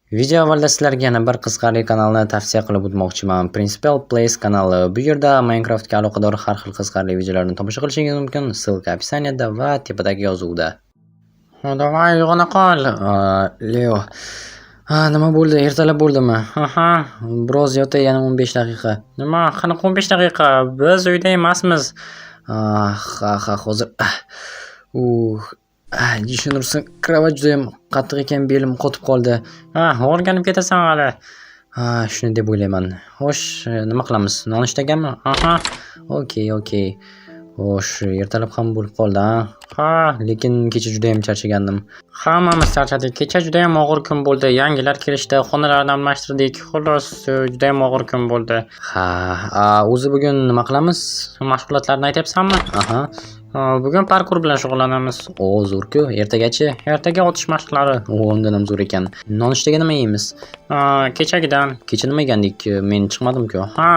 Video avvalida sizlarga yana bir qiziqarli kanalni tavsiya qilib o'tmoqchiman. Principal Plays kanali. Bu yerda Minecraftga aloqador har xil qiziqarli videolarni tomosha qilishingiz mumkin. Ссылка описаниеda va tepadagi yozuvda. Давай, uyg'ona qol. Leo. Ha, nima bo'ldi? Ertalab bo'ldimi? Aha, biroz yotay, yana 15 daqiqa. Nima? Qanaqa 15 daqiqa? Biz uyda emasmiz. Ha, ha, hozir. Jishin ursin, кровать judayam qattiq ekan, belim qotib qoldi. Ha, o'rganib ketasan hali. Ha, shuni deb o'ylayman. Xo'sh, nima qilamiz? Nonushtagami? Aha. Okey. Xo'sh, ertalab ham bo'lib qoldi, a? Ha, lekin kecha judayam charchagandim. Hammamiz charchadik. Kecha judayam og'ir kun bo'ldi. Yangilar kelishdi, xonalarni almashtirdik. Xullas, judayam og'ir kun bo'ldi. Ha, o'zi bugun nima qilamiz? Mashg'ulotlarni aytyapsanmi? Aha. Bugun parkur bilan shug'ullanamiz. O, zo'r-ku. Ertagachi? Ertaga otish mashqlari. O, undan ham zo'r ekan. Nonushtaga nima yeymiz? Kechagidan. Kecha nima yegandik? Men chiqmadim-ku. Ha.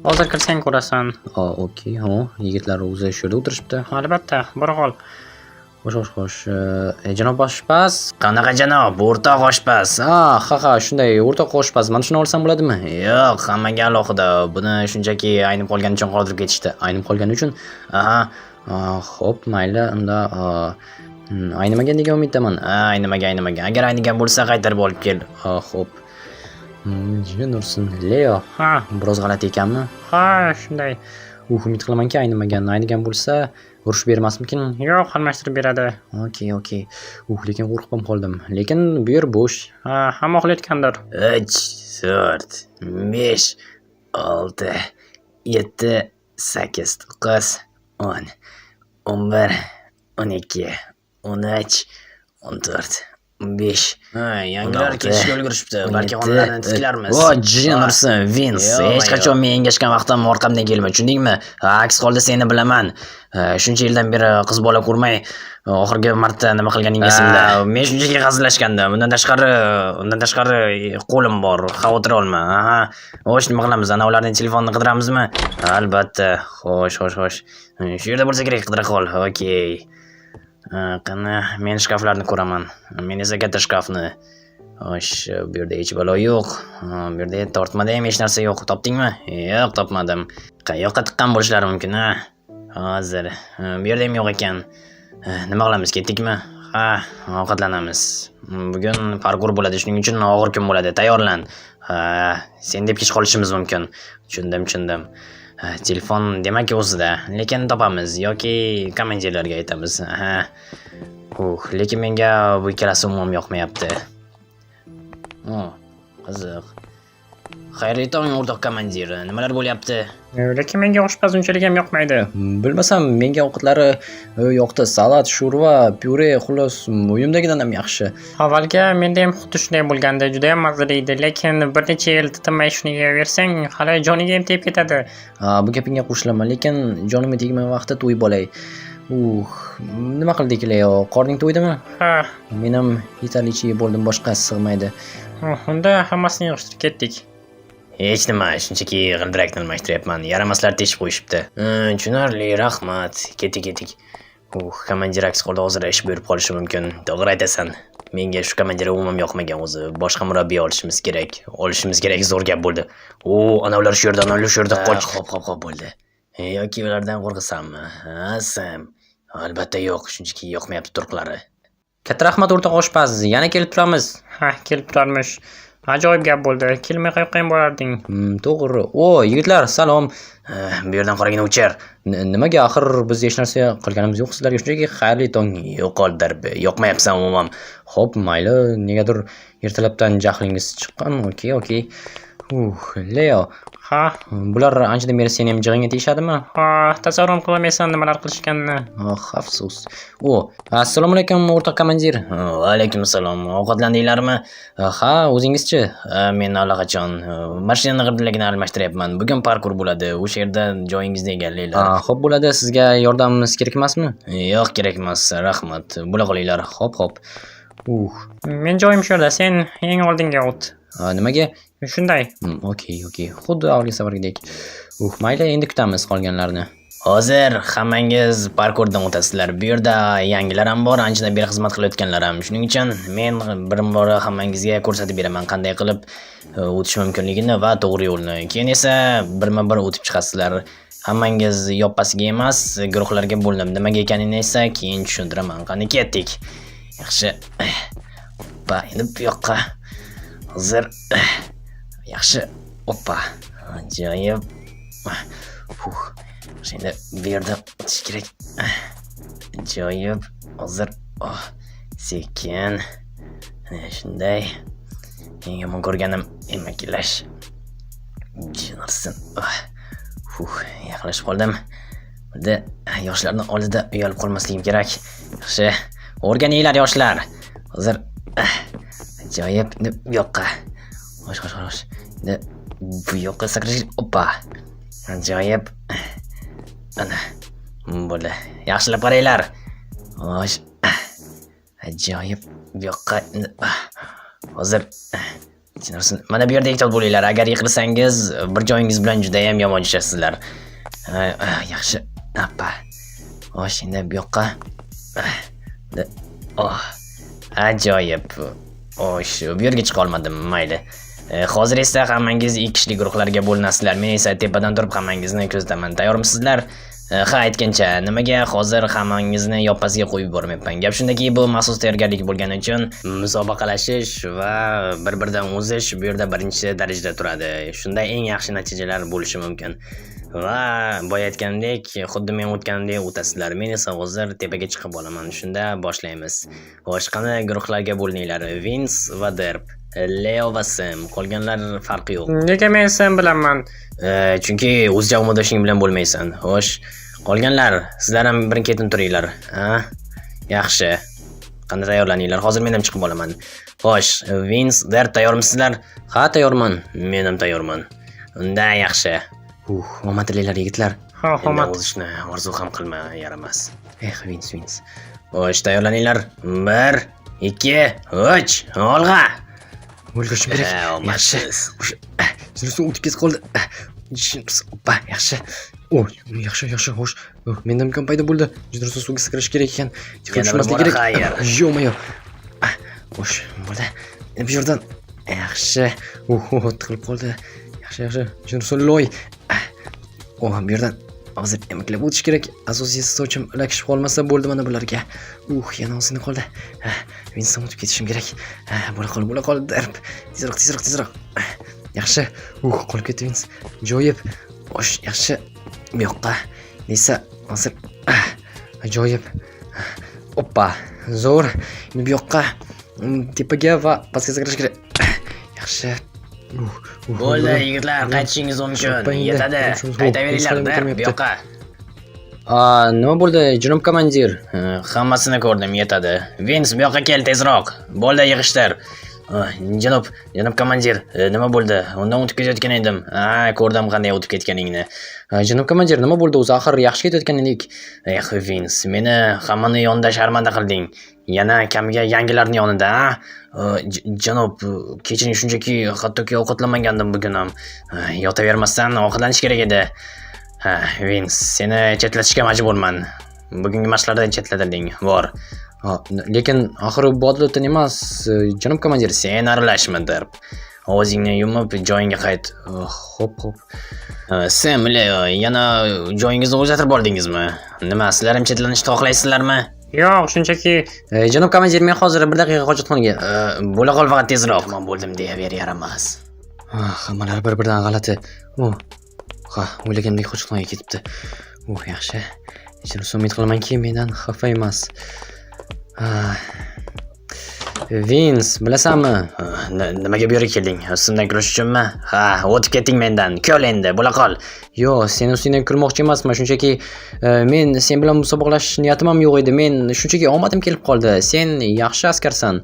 Hozir kirsang ko'rasan. Okey, ho, yigitlar o'zi shu yerda o'tirishibdi. Albatta, bora qol. Xo'sh, xo'sh, xo'sh. Janob oshpaz? Qanaqa janob? O'rtoq oshpaz. Ha, ha, ha, shunday, o'rtoq oshpaz. Mana shuni olsam bo'ladimi? Yo'q, hammaga alohida. Buni shunchaki aynib qolgani uchun qoldirib ketishdi. Aynib qolgani uchun? Aha. Xo'p, mayli, unda aynimagan degan umiddaman. Ha, aynimagan, aynimagan. Agar aynigan bo'lsa, qaytarib olib kel. Xo'p. Jin ursin. Leo. Ha, biroz g'alati ekanmi? Ha, shunday. Umid qilamanki, aynimagan. Aynigan bo'lsa, urush bermasmikin? Yo'q, almashtirib beradi. Okey. Lekin qo'rqib ham qoldim. Lekin bu yer bo'sh. Ha, hamma uxlayotgandir. 3, 4, 5, 6, 7, 8, 9, 10, 11, 12, 13, 14, 15. Ha, yangilar 16, ketishga ulgurishibdi. Balki 17, xonalarni tiklarmiz. Vo, jin ursin, Vins. Yo'q, Hech qachon men engashgan vaqtim orqamdan kelma, tushundingmi? Aks holda seni bilaman. Shuncha yildan beri qiz bola ko'rmay, oxirgi marta nima qilganing esimda. Men shunchaki hazillashgandim. Undan tashqari qo'lim bor, xavotir olma. Aha. Xo'sh, nima qilamiz? Ana ularning telefonini qidiramizmi? Albatta. Xo'sh, xo'sh, xo'sh. Shu yerda bo'lsa kerak, qidira qol. Okey. Qani, men shkaflarni ko'raman. Men esa katta shkafni. Xo'sh, bu yerda hech balo yo'q. Bu yerda tortmada ham hech narsa yo'q. Topdingmi? Yo'q, topmadim. Qayoqqa tiqqan bo'lishlari mumkin, a? Hozir. Bu yerda ham yo'q ekan. Nima qilamiz, ketdikmi? Ha, ovqatlanamiz. Bugun parkur bo'ladi, shuning uchun og'ir kun bo'ladi. Tayyorlan. Ha, sen deb kech qolishimiz mumkin. Tushundim, tushundim. Ha, telefon demak o'zida, lekin topamiz yoki komandirlarga aytamiz. Ha. Lekin menga bu ikkalasi umuman yoqmayapti. O, qiziq. Xayrli tong, o'rtoq komandir. Nimalar bo'lyapti? Lekin menga oshpaz unchalik ham yoqmaydi. Bilmasam, menga ovqatlari yoqdi. Salat, sho'rva, pyure, xullas, uyimdagidan ham yaxshi. Avvalga menda ham xuddi shunday bo'lgandi. Juda ham mazali edi, lekin bir necha yil tinmay shuni yeyaversang, hali joniga ham tegib ketadi. Ha, bu gapingga qo'shilaman, lekin jonimga tegmagan vaqtda to'yib olay. Nima qildik, Leo? Qorning to'ydimi? Ha, Men ham yetarlicha yeb bo'ldim, boshqa sig'maydi. Unda hammasini yig'ishtirib ketdik. Hech nima, shunchaki g'ildirakni almashtiryapman. Yaramaslar teshib qo'yishibdi. Tushunarli, rahmat. Ketdik, ketdik. Komandir aks holda hozir ish buyurib qolishi mumkin. To'g'ri aytasan. Menga shu komandir umuman yoqmagan o'zi. Boshqa murabbiy olishimiz kerak. Olishimiz kerak, zo'r gap bo'ldi. O, ana ular shu yerda, ana ular shu yerda, qoch. Xo'p, xo'p, xo'p bo'ldi. Yoki ulardan qo'rqasanmi? Ha, Sam. Albatta yo'q, shunchaki yoqmayapti turqlari. Katta rahmat, o'rtoq oshpaz. Yana kelib turamiz. Ha, kelib turarmish. Ajoyib gap bo'ldi. Kelmay qayoqqa ham borarding? To'g'ri. O, yigitlar, salom. Bu yerdan qoragina o'chir. Nimaga axir biz hech narsa qilganimiz yo'q sizlarga, shunchaki xayrli tong. Yo'qol darbi. Yoqmayapsan umuman. Xo'p, mayli, negadir ertalabdan jahlingiz chiqqan. Okey. Leo. Ha, Bular anchadan beri seni ham jig'ingga tegishadimi? Ha, tasavvur ham qilolmaysan nimalar qilishganini. Oh, afsus. O, assalomu alaykum, o'rtoq komandir. Va alaykum assalom. Ovqatlandinglarmi? Ha, o'zingizchi? Ha, men allaqachon mashinani g'ildiragini almashtiryapman. Bugun parkur bo'ladi. O'sha yerda joyingizni egallanglar. Ha, xo'p bo'ladi. Sizga yordamimiz kerak emasmi? Yo'q, kerak emas. Rahmat. Bo'la qolinglar. Xo'p, xo'p. Men joyim shu yerda, sen eng oldinga o't. Nimaga? Shunday. Okey, okey. Xuddi avvalgi safargidek. Mayli, endi kutamiz qolganlarni. Hozir hammangiz parkurdan o'tasizlar. Bu yerda yangilar ham bor, anchadan beri xizmat qilayotganlar ham. Shuning uchun men bir bora hammangizga ko'rsatib beraman qanday qilib o'tish mumkinligini va to'g'ri yo'lni. Keyin esa birma-bir o'tib chiqasizlar. Hammangiz yoppasiga emas, guruhlarga bo'linib, nimaga ekanini esa keyin tushuntiraman. Qani ketdik. Yaxshi. Oppa, endi bu yoqqa. Hozir yaxshi. Oppa. Ajoyib. Fuh. Endi bu yerda o'tish kerak. Ajoyib. Hozir oh, sekin. Ana shunday. Eng yomon ko'rganim emaklash. Jinarsin. Fuh, yaqinlashib qoldim. Bunda yoshlarni oldida uyalib qolmasligim kerak. Yaxshi. O'rganinglar yoshlar. Hozir ajoyib. Endi bu yoqqa. Xo'sh, xo'sh, xo'sh. Endi bu yoqqa sakrash. Oppa. Ajoyib. Ana. Bo'ldi. Yaxshilab qaranglar. Xo'sh. Ajoyib. Bu yoqqa endi hozir Chinarsin. Mana bu yerda ehtiyot bo'linglar. Agar yiqilsangiz, bir joyingiz bilan juda ham yomon tushasizlar. Yaxshi. Appa. Xo'sh, endi bu yoqqa. Oh. Ajoyib. Xo'sh, bu yerga chiqa olmadim, mayli. Hozir esa hammangiz ikki kishilik guruhlarga bo'linasizlar. Men esa tepadan turib hammangizni kuzataman. Tayyormisizlar? Ha, aytgancha, nimaga hozir hammangizni yoppasiga qo'yib yubormayapman? Gap shundaki, bu maxsus tayyorgarlik bo'lgani uchun musobaqalashish va bir-biridan o'zish bu yerda birinchi darajada turadi. Shunda eng yaxshi natijalar bo'lishi mumkin. Va boya aytganimdek, xuddi men o'tganimdek o'tasizlar. Men esa hozir tepaga chiqib olaman. Shunda boshlaymiz. Xo'sh, qani guruhlarga bo'lininglar. Vince va Derp, Leo va Sam. Qolganlar farqi yo'q. Nega men sen bilanman? Chunki o'z jamoadoshing bilan bo'lmaysan. Xo'sh, qolganlar, sizlar ham birin-ketin turinglar. Ha? Yaxshi. Qani tayyorlaninglar. Hozir men ham chiqib olaman. Xo'sh, Vince, Derp tayyormisizlar? Ha, tayyorman. Men ham tayyorman. Unda yaxshi. Omad tilaylar yigitlar. Ha, Endi omad. o'zishni orzu ham qilma, yaramas. Eh, Vince, Vince. Xo'sh, tayyorlaninglar. 1, 2, 3, olg'a. O'lgurishim kerak. Ha, Yaxshi. omadsiz. O'sha Jinarsin o'tib ketib qoldi. Jinarsin, oppa, yaxshi. O, yaxshi, yaxshi, xo'sh. Oh, menda imkon paydo bo'ldi. Jinarsin suvga sakrash kerak ekan. Yiqilib Yana bir tushmasligi bora kerak. xayr. Ё-моё. Xo'sh, bo'ldi. Endi bu yerdan yaxshi. Oh, tiqilib qoldi. Yaxshi, yaxshi. Jinarsin loy. Oh, bu yerdan hozir emaklab o'tish kerak. Asosiysi sochim ilakishib qolmasa bo'ldi mana bularga. Yana ozgina qoldi. Vinsdan o'tib ketishim kerak. Bo'la qol, bo'la qol. Derp. Tezroq, tezroq, tezroq. Yaxshi. Qolib ketdi Vins. Ajoyib. Xo'sh, yaxshi. Bu yoqqa. Neyse, hozir ajoyib. Oppa, zo'r. Endi bu yoqqa tepaga va pastga sakrash kerak. Yaxshi. Bo'ldi, yigitlar, qaytishingiz mumkin. Oppa, endi. Yetadi. Xo'sh, Qaytaveringlar, hech Derp, bu o'tirmayapti. yoqqa. Nima bo'ldi, janob komandir? Hammasini ko'rdim, yetadi. Vince, bu yoqqa kel tezroq. Bo'ldi, yig'ishtir. Janob komandir, nima bo'ldi? Undan o'tib ketayotgan edim. Ha, ko'rdim qanday o'tib ketganingni. Janob komandir, nima bo'ldi o'zi? Axir yaxshi ketayotgan edik. Eh, Vince, meni hammani yonida sharmanda qilding. Yana kamiga yangilarni yonida, ha? Janob, kechiring, shunchaki hattoki ovqatlanmagandim bugun ham. Yotavermasdan ovqatlanish kerak edi. Ha, Vince, seni chetlatishga majburman. Bugungi mashqlardan chetlatilding. Bor. Lekin axir bu adolatdan emas, janob komandir. Sen aralashma, Derp. Og'zingni yumib joyingga qayt. Xo'p, xo'p. Sam, Leo, yana joyingizni o'zgartirib oldingizmi? Nima, sizlar ham chetlanishni xohlaysizlarmi? Yo'q, shunchaki Janob komandir, men hozir bir daqiqa hojatxonaga. Bo'la qol, faqat tezroq. Tamom bo'ldim deyaver, yaramas. Hammalari bir-biridan g'alati. Ha, o'ylaganimdek hojatxonaga ketibdi. Yaxshi. Hech umid qilamanki, mendan xafa emas. Vince, bilasanmi? Nimaga bu yerga kelding? Ustimdan kulish uchunmi? Ha, o'tib ketding mendan. Kul endi, bo'la qol. Yo'q, seni ustingdan kulmoqchi emasman. Shunchaki men sen bilan musobaqalashish niyatim ham yo'q edi. Men shunchaki omadim kelib qoldi. Sen yaxshi askarsan.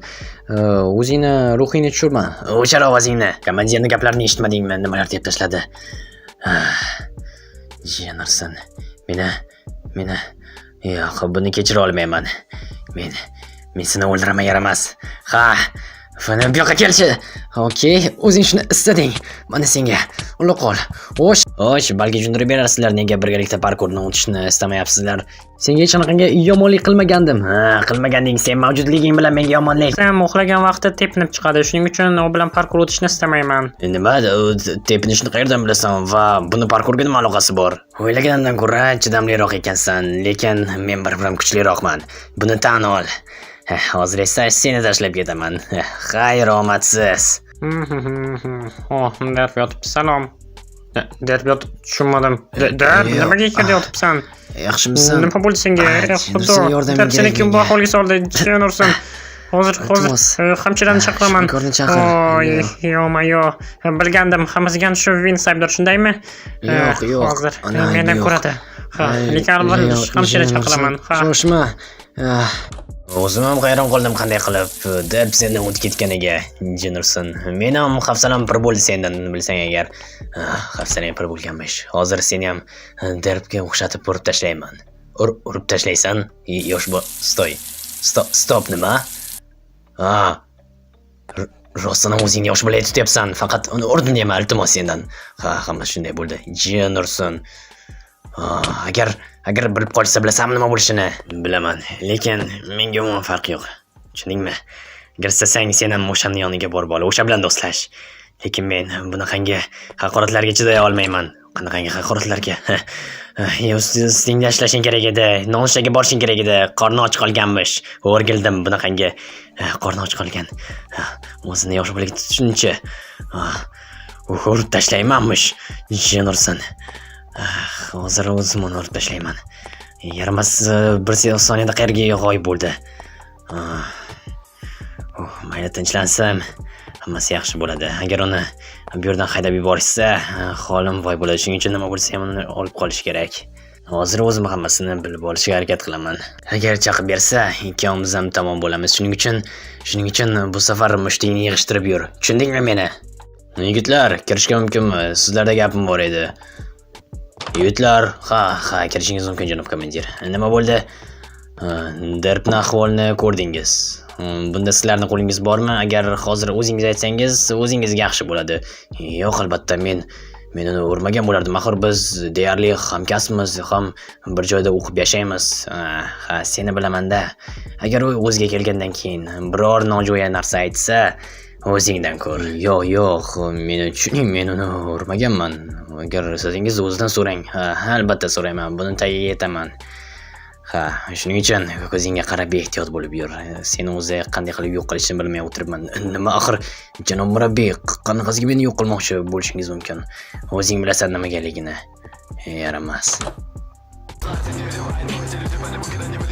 O'zingni ruhingni tushirma. O'chir ovozingni. Komandirning gaplarini eshitmadingmi? Nimalar deb tashladi? Jiyanarsin. Meni yo'q, buni kechira olmayman. Men seni o'ldiraman, yaramas. Ha, Fana bu yoqqa kelchi. Okey, o'zing shuni istading. Mana senga. Uloq qol. Xo'sh, Xo'sh, balki tushuntirib berarsizlar nega birgalikda parkurni o'tishni istamayapsizlar. Senga hech qanaqangi yomonlik qilmagandim. Ha, qilmaganding, sen mavjudliging bilan menga yomonlik. Sam uxlagan vaqtda tepinib chiqadi. Shuning uchun u bilan parkur o'tishni istamayman. Nima? Tepinishni qayerdan bilasan va buni parkurga nima aloqasi bor? O'ylaganimdan ko'ra chidamliroq ekansan, lekin men baribir ham kuchliroqman. Buni tan ol. Hozir esa seni tashlab ketaman. Xayr, omadsiz. Oh, derb yotibdi. Salom. Derb yotib tushunmadim. Derb, Yo'q. nimaga yerda yotibsan? Yaxshimisan? Nima bo'ldi senga? Ah, Ey, Xudo. Jenursin, yordaming Derb seni kerak kim bu menga. ahvolga soldi? Jenursin. Hozir, hozir Iltimos. hamshirani chaqiraman. Shifokorni chaqir. Oy, Yo'q. yo-mayo. Bilgandim, hammasiga shu Vins aybdor, shundaymi? Yo'q, yo'q. Hozir Ana, mendan yo'q. ko'radi. Ha, Ay, lekin avval yo'q, hamshira Jenursin, chaqiraman. Ha. Shoshma. Ah, O'zim ham hayron qoldim qanday qilib deb sendan o'tib ketganiga, Jenursin. Men ham hafsalam pir bo'ldi sendan, bilsang agar. Hafsalang pir bo'lganmish. Hozir seni ham derbga o'xshatib urib tashlayman. Urib tashlaysan? Yosh bo, stoy. Stop, stop nima? Ha. Rostdan ham o'zingni yosh bola tutyapsan. Faqat uni urdim dema, iltimos sendan. Ha, hammasi shunday bo'ldi. Jenursin. Agar bilib qolsa bilasanmi nima bo'lishini? Bilaman, lekin menga umuman farqi yo'q. Tushundingmi? Agar istasang sen ham o'shani yoniga borib ol, o'sha bilan do'stlash. Lekin men bunaqangi haqoratlarga chiday olmayman. Qanaqangi haqoratlarga? Ustingda ishlashing kerak edi, nonushtaga borishing kerak edi. Qorni och qolganmish. O'rgildim bunaqangi qorni och qolgan. O'zini yosh bolaga tutishuncha. Urib tashlaymanmish. Jenursin. Hozir o'zim uni urib tashlayman. Yaramas bir soniyada qayerga g'oyib bo'ldi. Mayli, tinchlansam, hammasi yaxshi bo'ladi. Agar uni bu yerdan haydab yuborishsa, holim voy bo'ladi. Shuning uchun nima bo'lsa ham uni olib qolish kerak. Hozir o'zim hammasini bilib olishga harakat qilaman. Agar chaqib bersa, ikkovimiz ham tamom bo'lamiz. Shuning uchun bu safar mushtingni yig'ishtirib yur. Tushundingmi meni? Yigitlar, kirishga mumkinmi? Sizlarda gapim bor edi. Yigitlar, ha, ha, kirishingiz mumkin, janob komandir. Nima bo'ldi? Derbni ahvolini ko'rdingiz. Bunda sizlarning qo'lingiz bormi? Agar hozir o'zingiz aytsangiz, o'zingizga yaxshi bo'ladi. Yo'q, albatta men uni urmagan bo'lardim. Axir biz deyarli hamkasbmiz, ham bir joyda o'qib yashaymiz. Ha, seni bilaman-da. Agar u o'ziga kelgandan keyin biror nojo'ya narsa aytsa, o'zingdan ko'r. Yo'q, yo'q, meni tushuning, men uni urmaganman. Agar istasangiz o'zidan so'rang. Ha, albatta so'rayman. Buni tagiga yetaman. Ha, shuning uchun ko'zingga qarab ehtiyot bo'lib yur. Seni o'zi qanday qilib yo'q qilishni bilmay o'tiribman. Nima axir, janob murabbiy, qanaqasiga meni yo'q qilmoqchi bo'lishingiz mumkin? O'zing bilasan nimagaligini. Yaramas. Люди,